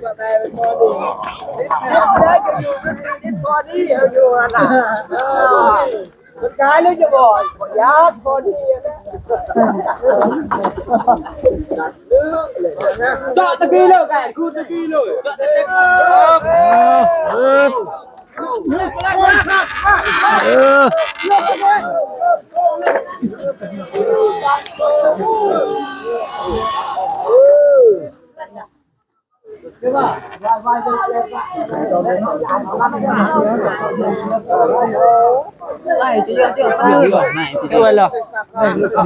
ແຕ່ເປັນບໍ່ດີ ໄດ້ກໍຢູ່ ຕິດບໍ່ດີ ເຮົາຢູ່ຫັ້ນນະ ເອີ ມັນກາຍຫຼືຈະບໍ່ ຢາກບໍ່ດີ ເຈາະຕະກີ້ເລີຍ ແປດຄູນຕະກີ້ເລີຍ ເຈາະເຕັມ ເອີ ເອີ ເອີ. ໜຶ່ງ ສອງ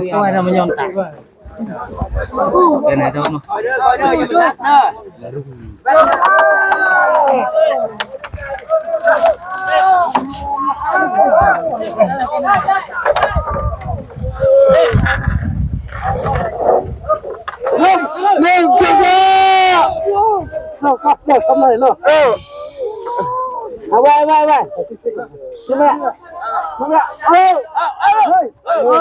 ສາມ ເຂົ້າ ເຂົ້າ ເຂົ້າ ເຂົ້າມາເນາະ ເອີ ເອົາໄວ້ ໄວ້ ໄວ້ ຂຶ້ນມາ ຂຶ້ນມາ ເອີ ເອີ ເອີ.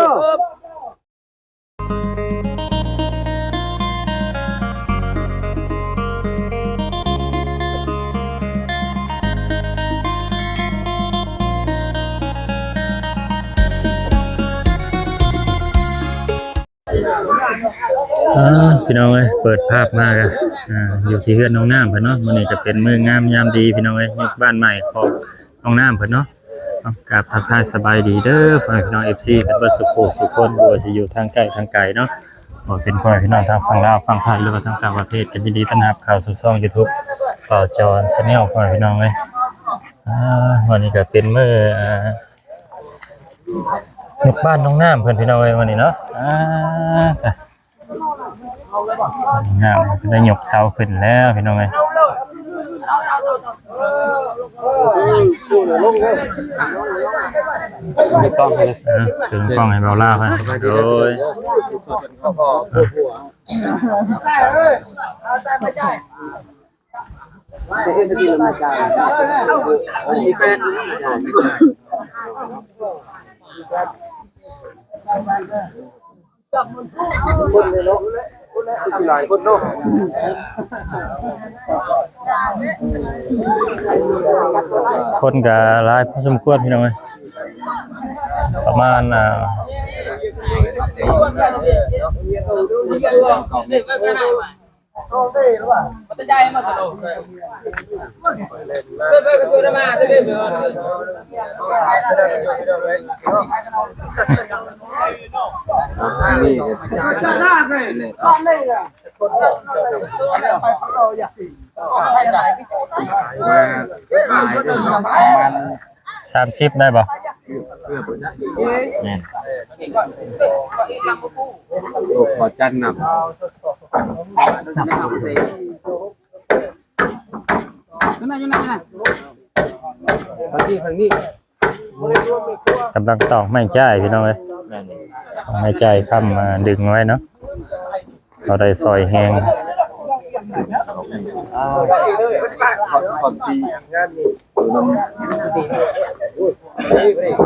ອ່າ ພີ່ນ້ອງເອີຍ ເປີດພາບມາກະ ອ່າ ຢູ່ທີ່ເຮືອນນ້ອງນ້ຳເພິ່ນເນາະ. ມື້ນີ້ກະເປັນມື້ງາມຍາມດີ ພີ່ນ້ອງເອີຍ ຍົກບ້ານໃໝ່ຂອງນ້ອງນ້ຳເພິ່ນເນາະ. ເນາະ ກາບທັກທາຍສະບາຍດີເດີ ພໍ່ແມ່ພີ່ນ້ອງ ເອັຟຊີ ເພິ່ນເບິດສູ່ຜູ້ສູ່ຄົນ ບໍ່ວ່າຊິຢູ່ທາງໃກ້ທາງໄກເນາະ ບໍ່ເປັນພໍ່ແມ່ພີ່ນ້ອງທາງຝັ່ງລາວຝັ່ງໄທ ຫຼືວ່າທາງຕ່າງປະເທດ ກໍຍິນດີຕ້ອນຮັບເຂົ້າສູ່ຊ່ອງຢູທູບ ບ່າວຈອນ Channel ພໍ່ແມ່ພີ່ນ້ອງເອີຍ. ອ່າ ມື້ນີ້ກໍເປັນມື້ ອ່າ ຍົກບ້ານນ້ອງນ້ຳເພິ່ນ ພີ່ນ້ອງເອີຍ ມື້ນີ້ເນາະ. ອ່າ ຈ້ະ ນ້ອງນ້ຳໄດ້ຍົກເສົາຂຶ້ນແລ້ວ ພີ່ນ້ອງເອີຍ. ຖືກ້ອງໃຫ້ເລີຍ ເອີ ຖືກ້ອງໃຫ້ບ່າວລາວເພິ່ນ ໂດຍ ເອີ. ຄົນເລີຍເນາະ ຄືຊິຫຼາຍຄົນເນາະ ຄົນກະຫຼາຍພໍສົມຄວນ ພີ່ນ້ອງເອີຍ ປະມານ ອ່າ ສາມສິບໄດ້ບໍ່? ແມ່ນ ໂອ້ ຂໍຈັນນຳ ຢູ່ນັ້ນ ຢູ່ນັ້ນ ຢູ່ນັ້ນ ຝັ່ງນີ້ ຝັ່ງນີ້ ກຳລັງຕອກໄມ້ຈ້າຍ ພີ່ນ້ອງເອີຍ ແມ່ນ ຕອກໄມ້ຈ້າຍຄ້ຳມາດຶງໄວ້ເນາະ. ເຮົາໄດ້ຊ່ອຍແຮງ ມ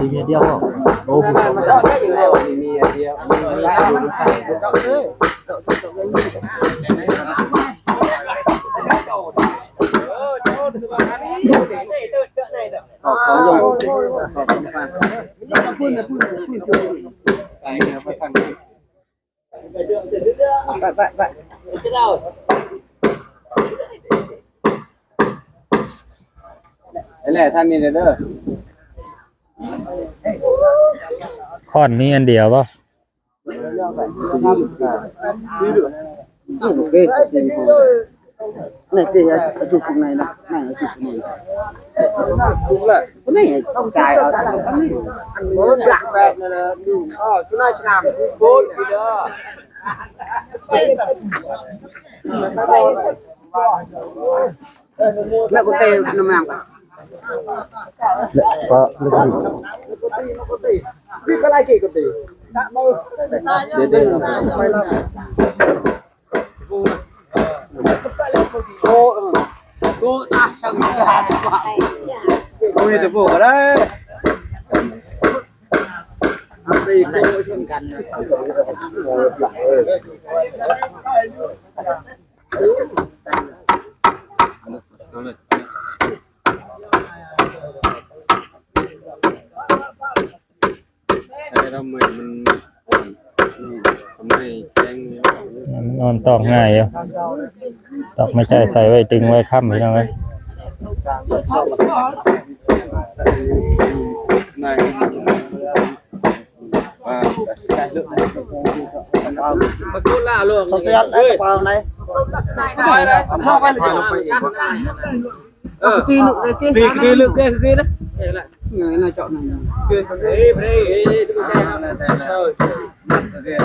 ີເມຍດຽວບໍ່? ໂອ້ ຜູ້ຊາຍ ມີເມຍດຽວ ໄປ ໄປ ໄປ ແຫຼະ ທາງນີ້ເດີ ຄ້ອນມີອັນດຽວບໍ່? ນີ້ເດ້ ນີ້ເດ້ ອາ ຈຸດຂ້າງໃນນະ ນັ້ນຈຸດຂ້າງໃນ ນີ້ຕ້ອງຈ່າຍເອົາ ໂອ້ ຫຼັກແປດນັ້ນແຫຼະ ອໍ ຈຸດນາຍສະໜາມໂຄດເດີ ແລ້ວກໍເຕະນ້ຳນ້ຳກັນ ແລະກໍເລີກດີ ເດີ ໂອ້ ໂອ້ ຕາຍ ຊ່າງ ໂອ້ຍ ແຕ່ພວກກໍໄດ້ ເອົາຕີໂກ້ເຊັ່ນກັນ ເອີ. ມັນຕອກງ່າຍຢູ່ ຕອກໄມ້ໄຜ່ໃສ່ໄວ້ຕຶງໄວ້ຄ້ຳ ພີ່ນ້ອງເອີຍ. ປະຕູລາໂລກ ເອີຍ ເຂົ້າໄປເລີຍ ເອີ ຕີລູກ ຕີ ຕີ ຕີ ຕີ ລູກ ຕີ ຕີນະ ເອີ ເອີ ເອີ ເອີ ເອີ ເອີ ເອີ ເອີ ເອີ ເອີ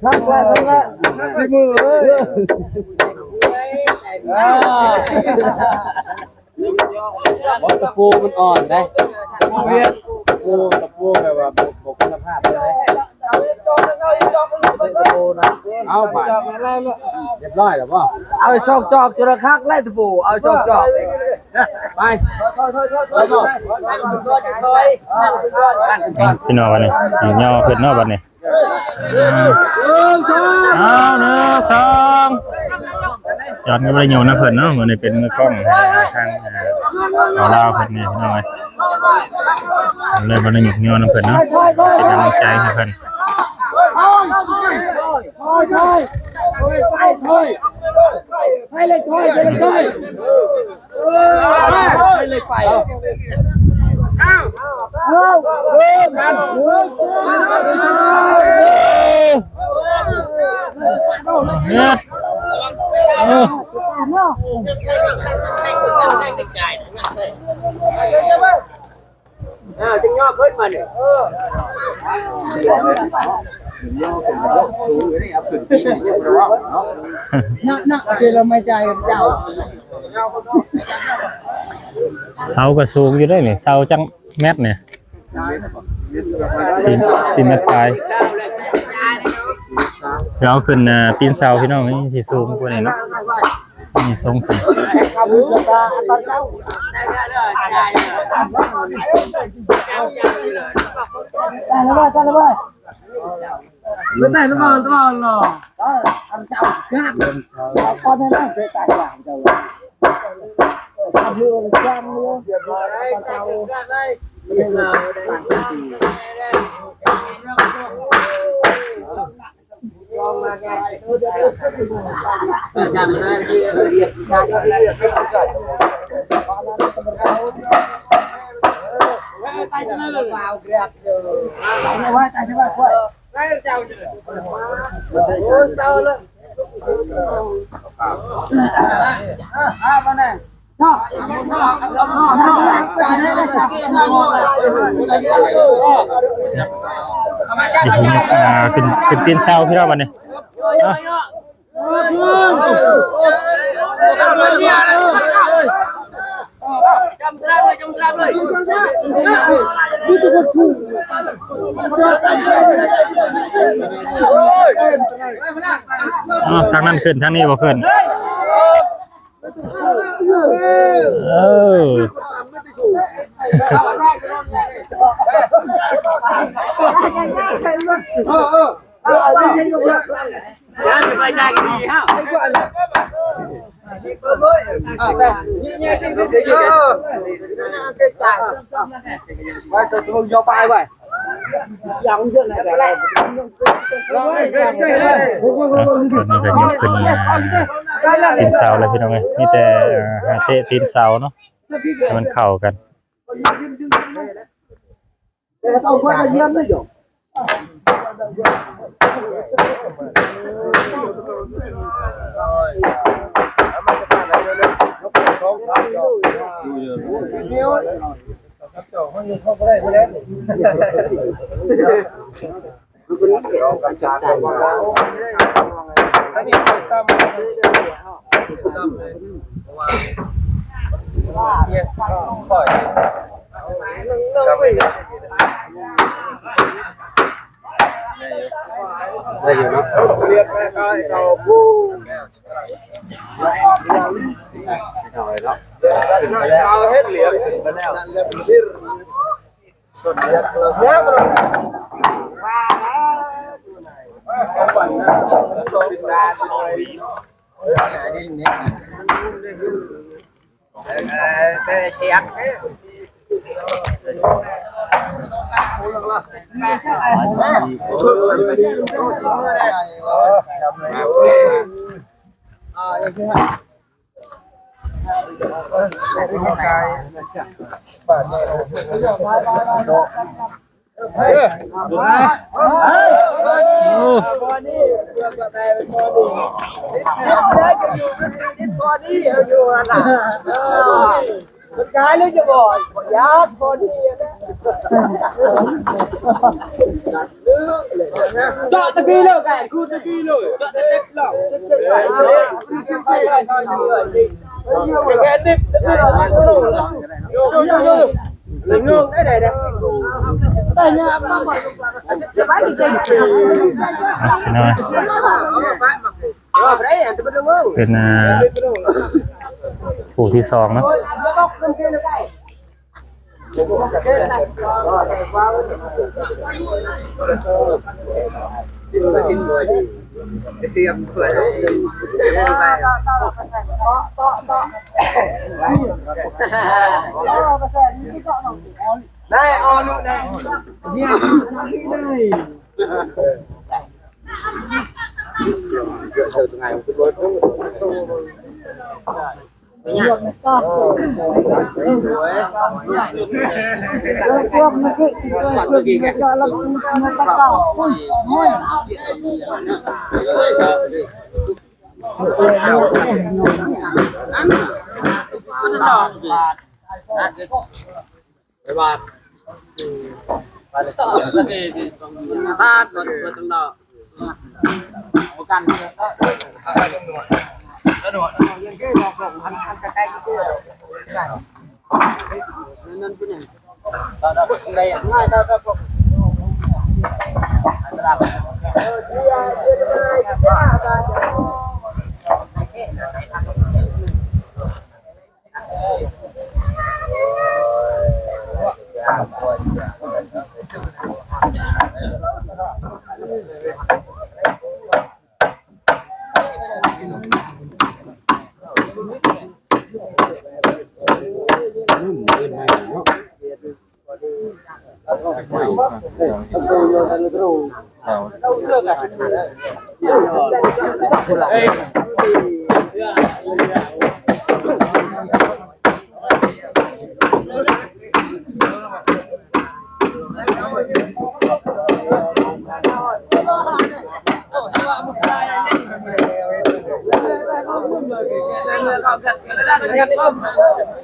ຄັກແລ້ວ ຄັກແລ້ວ ຊິມືເອີຍ ອ່າ ບໍ່ ຕະປູມັນອ່ອນເດ້ ຕະປູ ຕະປູແບບວ່າບໍ່ ບໍ່ຄຸນນະພາບເລີຍ ເອົາບາດ ຮຽບຮ້ອຍແລ້ວບໍ່? ເອົາສອງຈອກຈຸລະຄັກແລ້ວຕະປູ ເອົາສອງຈອກ ໄປ ພີ່ນ້ອງ ບັດນີ້ຊິຍໍເພິ່ນເນາະ ບັດນີ້. ເອົາ ໜຶ່ງ ສອງ ຈອນກໍບໍ່ໄດ້ໂຍນນຳເພິ່ນເນາະ ມື້ນີ້ເປັນມືກ້ອງທາງ ເອີ ເອົາລາວເພິ່ນນີ້ ພີ່ນ້ອງເອີຍ ເລີຍບໍ່ໄດ້ຍົກຍໍນຳເພິ່ນເນາະ ເປັນກຳລັງໃຈໃຫ້ເພິ່ນ. ໄປເລີຍ ໄປເລີຍ ໄປເລີຍ ໄປເລີຍ ໄປ ເອົາ ເອົາ ເອີ ເຮັດ ເອີ ອ້າວ ຈຶ່ງຍໍຂຶ້ນມານີ້ ເອີ ນະ ນະ ເວລາມາຈ່າຍກັບເຈົ້າ ເສົາກໍສູງຢູ່ເດ້ນີ້ ເສົາຈັກແມັດນີ້ ສີ່ ສີ່ແມັດປາຍ ເຮົາຂຶ້ນ ອ່າ ຕີນເສົາ ພີ່ນ້ອງ ນີ້ຊິສູງກວ່ານີ້ເນາະ. ມີຊົງຂຶ້ນ ຕາຍແລ້ວເວີຍ ຕາຍແລ້ວເວີຍ ຕາຍແລ້ວເວີຍ ຕາຍແລ້ວເວີຍ ເອີ ອັນເຈົ້າການ ເອົາກ່ອນໃຫ້ນາງເສຍຕາຍເຈົ້າ ອ່າ ຂຶ້ນ ຂຶ້ນຕີນເສົາພີ່ນ້ອງບັດນີ້ ອ່າ ອໍ ທາງນັ້ນຂຶ້ນ ທາງນີ້ບໍ່ຂຶ້ນ. ເອີ ອ່ະ ຕອນນີ້ກໍຍົກຂຶ້ນມາຕີນເສົາແລ້ວພີ່ນ້ອງເອີຍ ມີແຕ່ ອ່າ ຫາເຕະຕີນເສົາເນາະ ໃຫ້ມັນເຂົ້າກັນ. ໄດ້ຢູ່ເນາະ ເອົາເຮັດຫຼຽນຂຶ້ນໄປແລ້ວ. ແຕ່ສຽງ ມັນກາຍຫຼືຈະບໍ່ ຢາກພໍດີນະ ເຈາະຕະກີເລີຍ ແກນກູຕະກີເລີຍ ເຈາະຕະເຕັບລອງ ອ່ະ ພີ່ນ້ອງ ເປັນ ອ່າ ຄູ່ທີສອງເນາະ ໄດ້ອອກລູກໄດ້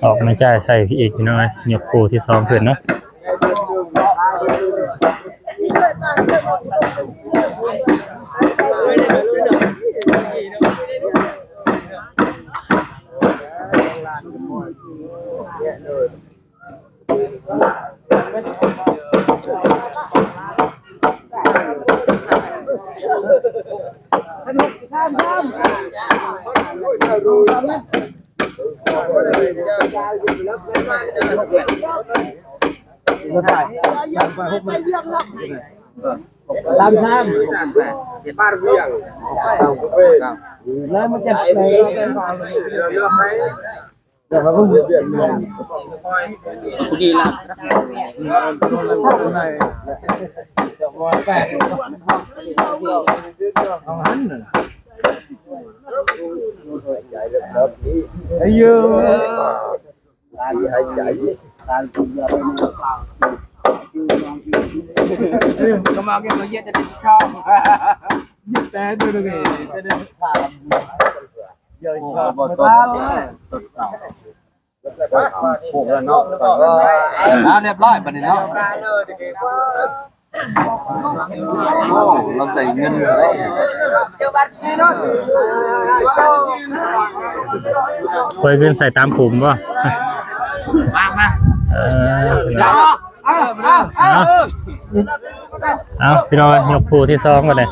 ອອກມາຈ່າຍໃສ່ພີ່ອີກ ພີ່ນ້ອງເອີຍ ຍົກຄູ່ທີສອງຂຶ້ນເນາະ. ຕາມທາງ ແລ້ວມັນຈະ ອ່າ ຮຽບຮ້ອຍບາດນີ້ເນາະ. ໂອ້ ລາວໃສ່ເງິນເດ້ ເປີດເງິນໃສ່ຕາມຂຸມບໍ່? ມາ ມາ ເອີ ເອົາ ເອົາ ເອົາ ເອົາ ພີ່ນ້ອງ ຍົກຄູ່ທີສອງບາດນີ້.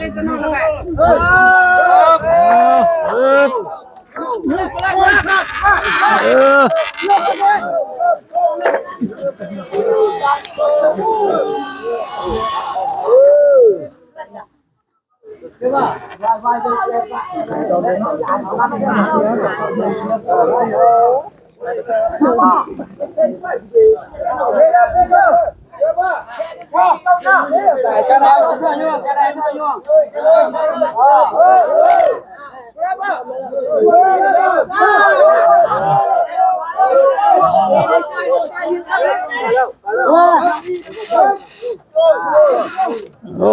ໂອ້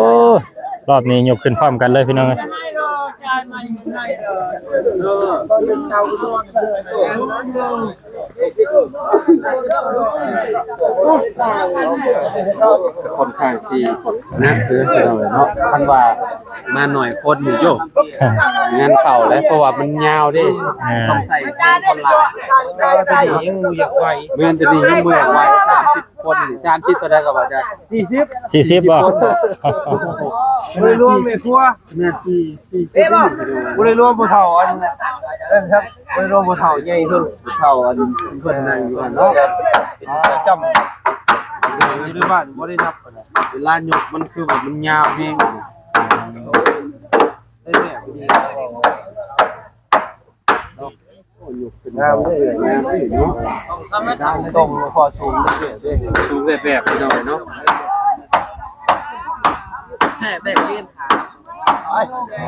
ຮອບນີ້ຍົກຂຶ້ນພ້ອມກັນເລີຍພີ່ນ້ອງເອີຍ. ກໍຄ່ອນຂ້າງຊິໜັກເດີພີ່ນ້ອງເອີຍເນາະ ຄັນວ່າມາໜ້ອຍຄົນນີ້ໂຍ ງານເຂົ້າເລີຍ ເພາະວ່າມັນຍາວເດ້ ຕ້ອງໃຊ້ແຮງຄົນຫຼາຍ. ແມ່ນ ໂຕນີ້ຍັງບໍ່ຢາກໄຫວ ສາມສິບຄົນນີ້ ສາມສິບເທົ່າໃດກໍວ່າຈະ ສີ່ສິບ ສີ່ສິບບໍ່? ບໍ່ໄດ້ລວມແມ່ຄົວ ແມ່ນ ສີ່ ສີ່ສິບ ບໍ່ໄດ້ລວມຜູ້ເຖົ້າ ອັນນັ້ນຄັບ ບໍ່ໄດ້ລວມຜູ້ເຖົ້າໃຫຍ່ເພິ່ນ ຜູ້ເຖົ້າອັນເພິ່ນນັ່ງຢູ່ຫັ້ນເນາະ ເປັນປະຈຳຢູ່ໃນບ້ານບໍ່ໄດ້ນັບ ເວລາຍົກມັນຄືວ່າມັນຍາວແຮງ ໄດ້ແບບດີ. ງາມເດ້ ງາມເດ້ເນາະ ຕ້ອງພໍສູງເດ້ ສູງແບບໆ ພີ່ນ້ອງເນາະ ໂ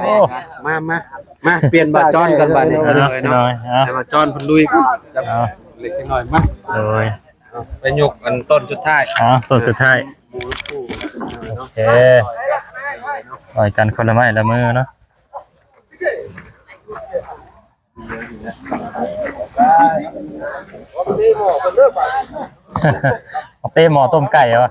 ອ້ ມາ ມາ ມາ ປ່ຽນບ່າວຈອນກັນບາດນີ້ ພີ່ນ້ອງເນາະ ໃຫ້ບ່າວຈອນເພິ່ນລຸຍ ເອົາ ເລັກນ້ອຍ ມາ ໂດຍ ໄປຍົກອັນຕົ້ນສຸດທ້າຍ ເອົາ ຕົ້ນສຸດທ້າຍ ໂອເຄ ຊ່ອຍກັນຄົນລະໄມ້ລະມືເນາະ. ເຕະໝໍ້ຕົ້ມໄກ່ວະ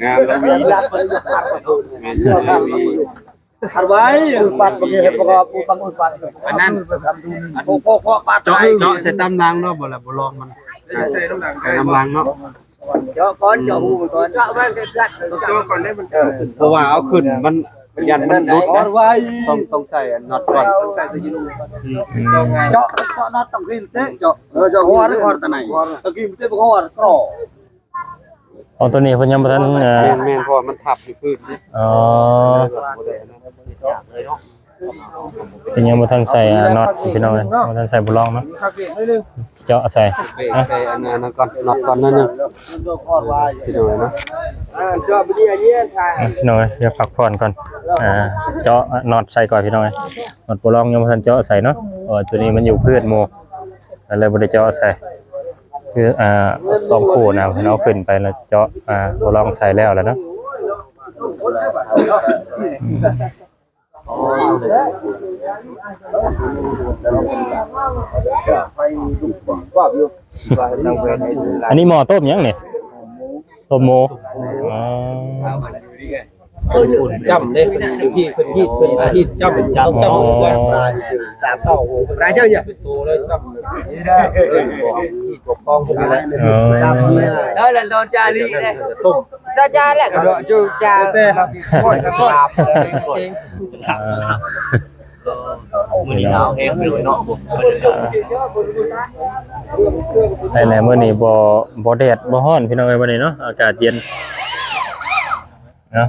ງາມ ອັນນັ້ນ ເຈາະ ເຈາະໃສ່ຕາມຫຼັງເນາະ ບໍ່ລະ ບໍ່ລອງມັນ ໃສ່ຕາມຫຼັງເນາະ ເຈາະກ່ອນ ເຈາະຮູມັນກ່ອນ ເຈາະໄວ້ ເຈາະກ່ອນໄດ້ມັນ ເພາະວ່າເອົາຂຶ້ນມັນ ຢ້ານມັນຫຼຸດນະ ຕ້ອງ ຕ້ອງໃສ່ອັນນັອດກ່ອນ ເຈາະ ເຈາະນັອດຕ້ອງຂຶ້ນເຕະ ເຈາະ ເອີ ເຈາະຫົວ ເຈາະຫົວຕະໄນ ຕະກີ້ມັນເຕະບໍ່ຮອດ ກຣອກ ອໍ ໂຕນີ້ເພິ່ນຍັງບໍ່ທັນ ເອີ ແມ່ນໆ ເພາະວ່າມັນທັບຢູ່ພື້ນເດ້ ອໍ ເພິ່ນຍັງບໍ່ທັນໃສ່ ອ່າ ນັອດພີ່ນ້ອງເອີຍ ບໍ່ທັນໃສ່ບໍ່ລອງເນາະ ເຈາະໃສ່ ເບຣກໃສ່ອັນນັ້ນກ່ອນ ນັອດກ່ອນໜ້ອຍໜຶ່ງ ພີ່ນ້ອງເນາະ ອ່າ ພີ່ນ້ອງເອີຍ ດຽວພັກຜ່ອນກ່ອນ ອ່າ ເຈາະນັອດໃສ່ກ່ອນພີ່ນ້ອງເອີຍ ນັອດບໍ່ລອງຍັງບໍ່ທັນເຈາະໃສ່ເນາະ ເພາະວ່າໂຕນີ້ມັນຢູ່ພື້ນໝູ່ ກໍເລີຍບໍ່ໄດ້ເຈາະໃສ່ ຄື ອ່າ ສອງຄູ່ນະ ເພິ່ນເອົາຂຶ້ນໄປແລ້ວເຈາະ ອ່າ ບໍ່ລອງໃສ່ແລ້ວລະເນາະ ອັນນີ້ໝໍ້ຕົ້ມຫຍັງນີ້? ຕົ້ມໝູ ອໍ. ຈ້ຳເດ້ ເພິ່ນຮີດ ເພິ່ນຮີດ ເພິ່ນຮີດຈ້ຳ ຈ້ຳ ຈ້ຳ ສາມຊອກ ຫຼາຍເຈົ້າເຍາະ ໂຕເລີຍຈ້ຳ ຮີດປົກຄອງເພິ່ນນີ້ແຫຼະ ເອີ ເອີ ລະໂດນຈາລີເດ້ ຕົ້ມ ຈາ ຈາແຫຼະ ກະໂດນ ຈູ ຈາ ແຕ່ ມື້ນີ້ໜາວແຮງເລີຍເນາະ ແຕ່ແລ້ວມື້ນີ້ບໍ່ ບໍ່ແດດບໍ່ຮ້ອນ ພີ່ນ້ອງເອີຍ ມື້ນີ້ເນາະ ອາກາດເຢັນເນາະ.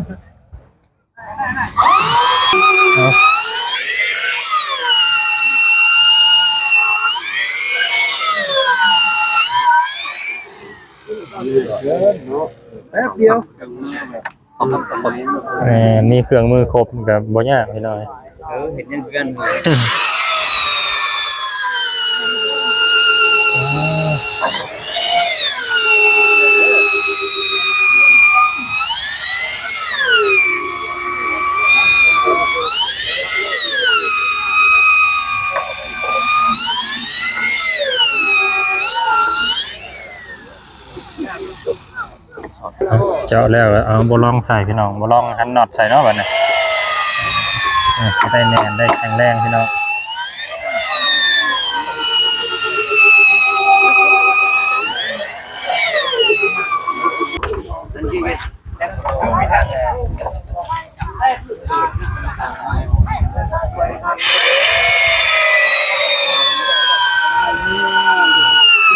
ແປັບດຽວ ເອີ ມີເຄື່ອງມືຄົບກໍບໍ່ຍາກ ພີ່ນ້ອງ. ເອີ ເຮັດຫຍັງເຮືອນ. ເຈາະແລ້ວເອົາບໍ່ລອງໃສ່ພີ່ນ້ອງ ບໍ່ລອງຫັນນັອດໃສ່ເນາະ ບາດນີ້ ເອີ ໄດ້ແໜ້ນໄດ້ແຂງແຮງພີ່ນ້ອງ. ເ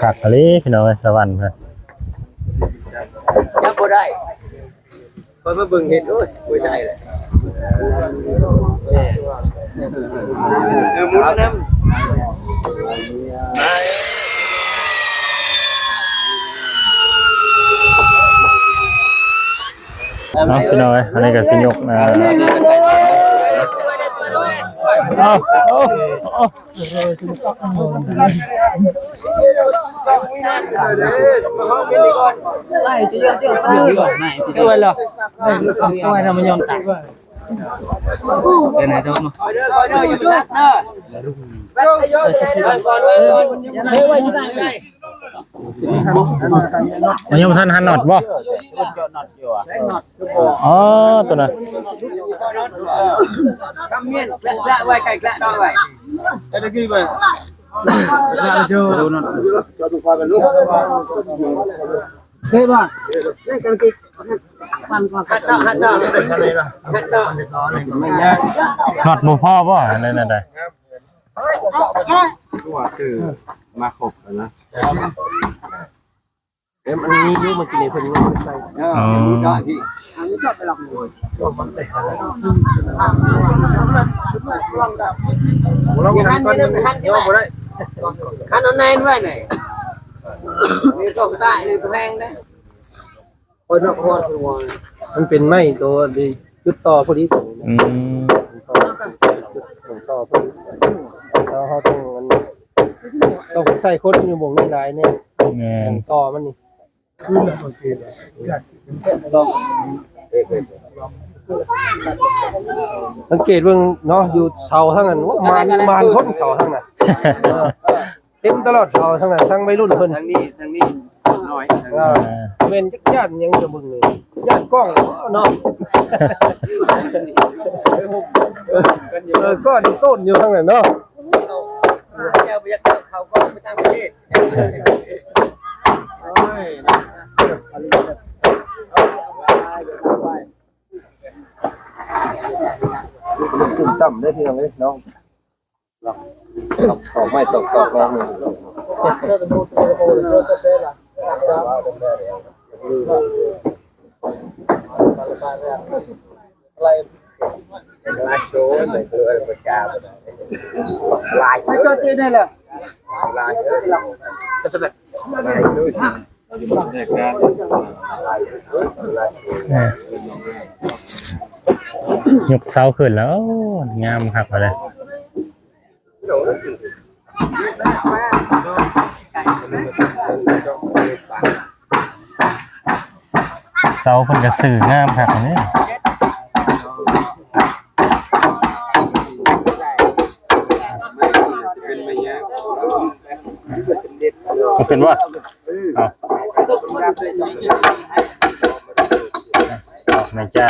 ຄັກອີ່ຫຼີພີ່ນ້ອງເອີຍ ສະຫວັນເພິ່ນ ຈັບບໍ່ໄດ້. ຂ້ອຍມາເບິ່ງເຫັນ ໂອ້ຍ ບໍ່ໄດ້ແຫຼະ ເອີ ໝູນນຳ. ເອົາ ພີ່ນ້ອງເອີຍ ອັນນີ້ກໍຊິຍົກ ອ່າ ເອົາ ເອົາ ເອົາ. ມັນຍັງບໍ່ທັນຫັນນັອດບໍ່? ອໍ ໂຕນັ້ນ ຄຳມຽນ ກະ ກະໄວ້ ກະ ກະໄວ້ ກະໄດ້ກິນໄວ້. ເຄີຍບໍ່? ເລີຍກັນກິນ ປັ່ນກ່ອນ ຫັດເນາະ ຫັດເນາະ ຫັດເນາະ. ນັອດບໍ່ພໍບໍ່? ອັນນັ້ນນະ ຄືວ່າຊື້ມາຄົບແລ້ວນະ. ເອີ ມັນມີຢູ່ ເມື່ອກີ້ນີ້ເພິ່ນຍັງບໍ່ໄດ້ໃສ່. ເອີ ເອີ ອັນນີ້ກໍໄປລອກ ລອກມັນຫັນກ່ອນ ຍັງບໍ່ໄດ້ ຫັນເອົາແໜ້ນໄວ້ນີ້ ນີ້ກໍຕາຍ ນີ້ກໍແພງເດ້. ມັນເປັນໄມ້ໂຕທີ່ຈຸດຕໍ່ພໍດີ. ອືມ ຈຸດຕໍ່ພໍດີ ແລ້ວເຮົາຕ້ອງ ອັນ ຕ້ອງໃຊ້ຄົນຢູ່ໝ່ອງນີ້ຫຼາຍແນ່. ແມ່ນ ຕໍ່ມັນນີ້ ສັງເກດເບິ່ງເນາະ ຢູ່ເສົາທາງນັ້ນ ໂອ້ ມານ ມານຄົນເຂົາທາງນັ້ນ. ເອີ ເຕັມຕະຫຼອດເຂົາທັງນັ້ນ ທັງໄວລຸ້ນເພິ່ນ ທາງນີ້ ທາງນີ້ນ້ອຍ ເອີ ແມ່ນຈັກຢ້ານຫຍັງຈະເບິ່ງນີ້ ຢ້ານກ້ອງເນາະ. ເອີ ກ້ອນໂຕນຢູ່ທາງນັ້ນເນາະ. ເຈົ້າບໍ່ຢາກເຂົ້າກ້ອງໄປຕ່າງປະເທດ. ໂອ້ຍ ຕຸ້ມຕ່ຳເດີພີ່ນ້ອງເອີຍເນາະ. ຕອກ ຕອກໄມ້ ຕອກ ຕອກ ຕອກ ຫຼາຍ ໄປຈອດທີ່ໄດ້ແລ້ວ. ເອີ ຍົກເສົາຂຶ້ນແລ້ວ ໂອ້ ງາມຄັກເລີຍ. ເສົາເພິ່ນກໍຊື້ງາມຄັກເລີຍ. ເປັນບໍ່? ເອົາ ເອົາ ແມ່ນຈ້າ.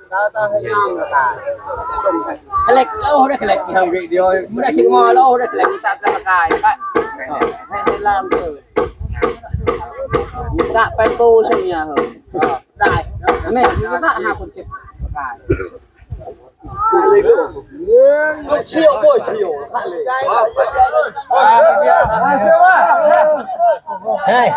Tao tao hơi nhom là cả. Cái lệch lâu đấy, cái lệch hàng vị điều mới đã chịu mò lâu đấy, cái lệch ta ta cái cái. Hay hay làm từ. Đã phải cô sang nhà hả? Đại. Này, nó đã hàng con chip. Cái. Một triệu, một triệu. Hey.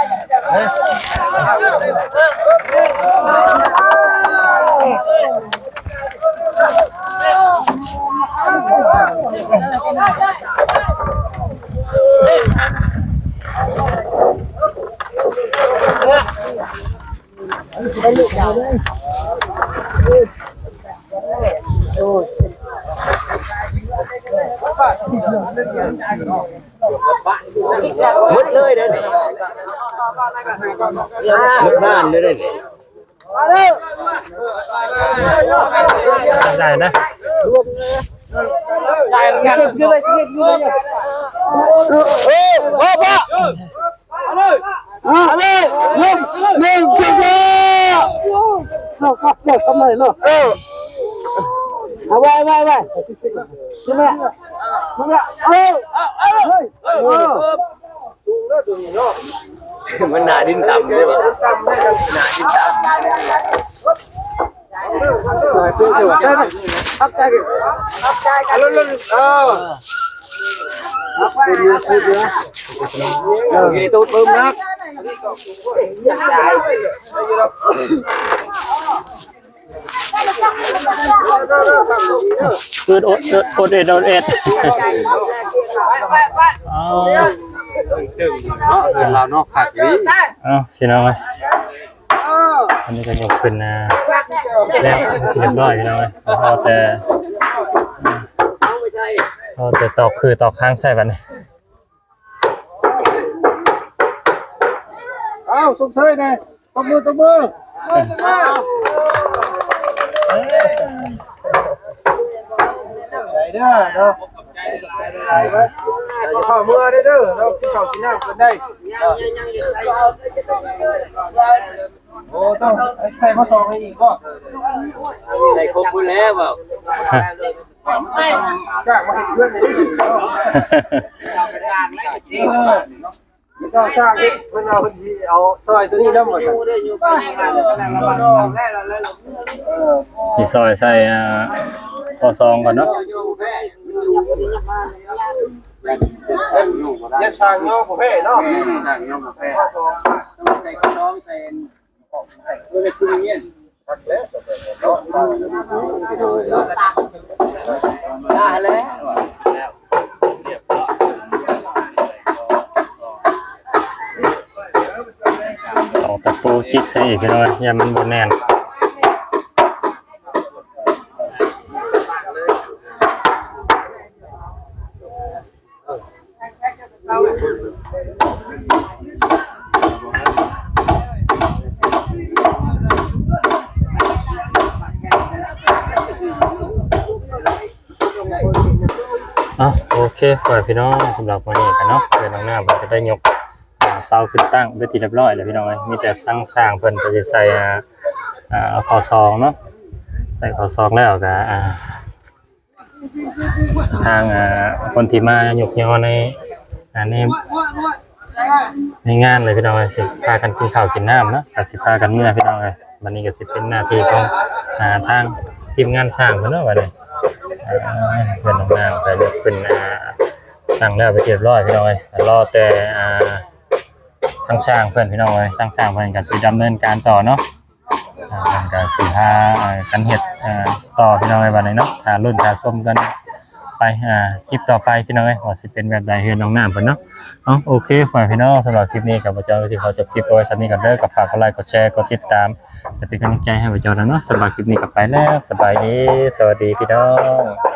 Mứtเลยเด้อนี่ มดบ้านเลยเด้อนี่ ได้นะ เออ เออ พ่อ พ่อ เอาเลย หนึ่ง หนึ่ง สอง เอาครับ เอาทำไมเนาะ เออ เอาไว้ ไว้ ไว้ ใช่ไหม มันหนาดินต่ำเลยว่ะ หนาดินต่ำ เออ เออ เออ เออ เออ เออ เออ เออ โอด โอด โอดเอ็ด โอดเอ็ด อ๋อ เนาะ เอิ้นลาวเนาะ คักดี เอ้า พี่น้องเอ้ย อันนี้ก็ยกขึ้นนะ แล้วเรียบร้อยพี่น้องเอ้ย พอแต่ พอแต่ตอกคือตอกค้างใส่บัดนี้ เอ้า ชมเชยแน่ ตบมือ ตบมือ ใจเด้อเนาะ อย่าเฝ้าเมือเด้อเนาะ กินข้าวกินน้ำกันได้ โอ้ ต้องใส่มาซองให้อีกบ่ ได้ครบหมดแล้วบ่ จ้างมาเฮ็ดเฮือนให้เนาะ เออ เจ้าสร้างเฮ็ด เพิ่นว่าเพิ่นสิเอาซอยตัวนี้นำว่าซั่น เออ สิซอยใส่ อ่า ข้อซองก่อนเนาะ ยังสร้างยอมบ่แพ้เนาะ สร้างยอมบ่แพ้ ข้อซอง ใส่ข้อซอง ใส่ เอาตะปูจิกใส่อีกพี่น้อง ย่านมันบ่แน่น เอ้า โอเค พ่อแม่พี่น้อง สำหรับมื้อนี้กันเนาะ เฮือนน้องน้ำเพิ่นก็ได้ยก อ่า เสาขึ้นตั้งเป็นที่เรียบร้อยแล้วพี่น้องเอ้ย มีแต่ช่าง ช่างเพิ่นก็สิใส่ อ่า อ่า เอาข้อซองเนาะ ใส่ข้อซองแล้วก็ อ่า ทาง อ่า คนที่มายกยอใน อ่า ใน ในงานเลยพี่น้องเอ้ย สิพากันกินข้าวกินน้ำเนาะ ก็สิพากันเมือพี่น้องเอ้ย บัดนี้ก็สิเป็นหน้าที่ของ อ่า ทางทีมงานช่างเพิ่นเนาะ บัดนี้ อ่า เฮือนน้องน้ำก็ยกขึ้น อ่า ตั้งแล้วไปเรียบร้อยพี่น้องเอ้ย รอแต่ อ่า ทางช่างเพิ่นพี่น้องเอ้ย ทางช่างเพิ่นก็สิดำเนินการต่อเนาะ อ่า เพิ่นก็สิพา อ่า กันเฮ็ด อ่า ต่อพี่น้องเอ้ย บัดนี้เนาะ ถ้าลุ้นถ้าชมกันไป อ่า คลิปต่อไปพี่น้องเอ้ย ว่าสิเป็นแบบใดเฮือนน้องน้ำเพิ่นเนาะ เอ้า โอเค พ่อแม่พี่น้อง สำหรับคลิปนี้ก็บ่จอยก็สิขอจบคลิปเอาไว้ส่ำนี้ก่อนเด้อ ก็ฝากกดไลก์ กดแชร์ กดติดตาม ຈະເປັນກຳລັງໃຈໃຫ້ພວກເຈົ້ານຳເນາະ. ສຳລັບຄລິບນີ້ກໍໄປແລ້ວ. ສະບາຍດີ ສະຫວັດດີພີ່ນ້ອງ.